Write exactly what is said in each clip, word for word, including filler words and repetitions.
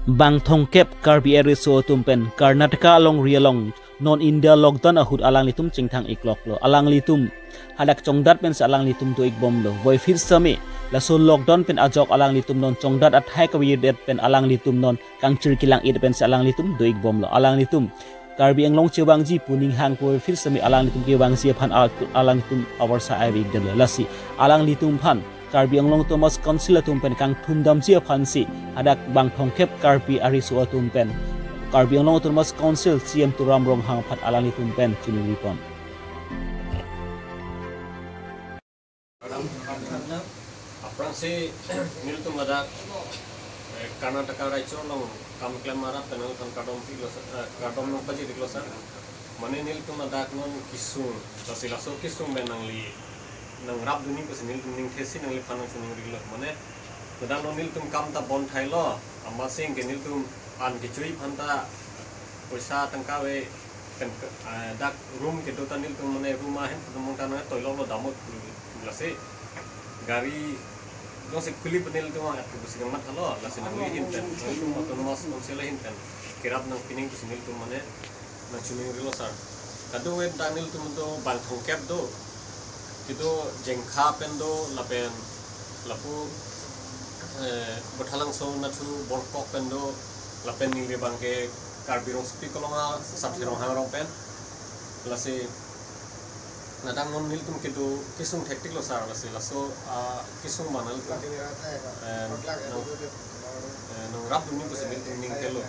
Bang thomkep Karbi ariso atum pen Karnataka alongri along non India lockdown ahut alanglitum chingthang ikloklo. Alanglitum hadak chongdat pensi alanglitum do ikbomlo. Voiphit sitame laso lockdown pen ajok alanglitum non chongdat athai kavir det pen alanglitum non kangchir kelang-et pensi alanglitum do ikbomlo. Alanglitum Karbi Anglong chevangji pu ning hang pu voiphit sitame alanglitum kevangji aphan al-, alanglitum avarsa ai-ik detlo. Lasi alanglitum aphan Karbi Anglong Autonomous Council atum pen kangthum damji aphansi hadak bang thomkep Karbi ariso atum pen Karbi Anglong Autonomous Council C E M Tuliram Ronghang aphan alanglitum pen choningri pon. Aphrangsi nelitum ladak, eh, Karnataka raijo along kam klem arat pen nangphan kardom piklo sir, eh, kardom nangpajir iklo sir. Mane nelitum ladak non kesung, lasi laso kesung pen nangli nangrapdun nangji pusi nelitum ningthesi nangliphan nangchoningrilo. Mane ladak non nelitum kam ta bon thailo, amatsi ke nelitum an kechui aphan ta poisa tangka ave pen, eh, dak room kedo ta nelitum mane room ahem ta mung ta nang toiloklo damot lasi gari jongsi khuli pen nelitum athu pusi kamathalo, lasi nangli ahin pen, nangtum Autonomous Council ahin pen kerap nangpi nangji pusi nelitum mane nangchoningrilo sir. Kadokave dak nelitum do bang thomkep do. Kedo Jengkha pen do lapen lapu, eh, Bothalangso nathu Borkok pen do lapen ningri abangke Karbi Rongsopi Kolong a Sathe Ronghang arong pen. Lasi ladak non nelitum kedo kesung thektiklo sir, lasi laso, ah, kesung abang nelitum, eh, nang, eh, nangrapdun nangji pusi nelitum ningthelo.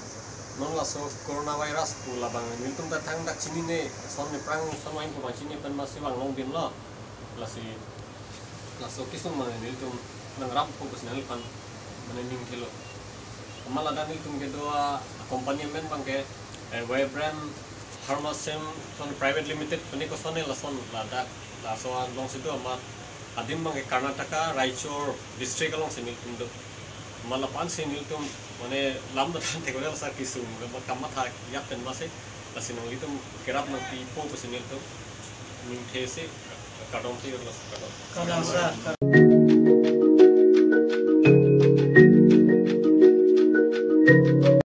Non laso coronavirus pu labang nelitum ta thangdak chinine, son aphrang son vangpo abang chini pen masi vang longbomlo. Lasi laso kesung abang nelitum nangrappo pusi nangliphan mane ningthelo. Amat ladak nelitum kedo acompany amen abangke, eh, Vibrant Pharmachem son Private Limited pini kosonne lason ladak laso alongsi do amat adim abangke Karnataka raijo district alongsi nelitum do. Amat laphansi nelitum mane lam do than thekore lasa kesung amat kamatha yak pen masi lasi nanglitum kerap nangpipo pusi nelitum ningthesi kardom piklo sir, kardom. Kardom sir.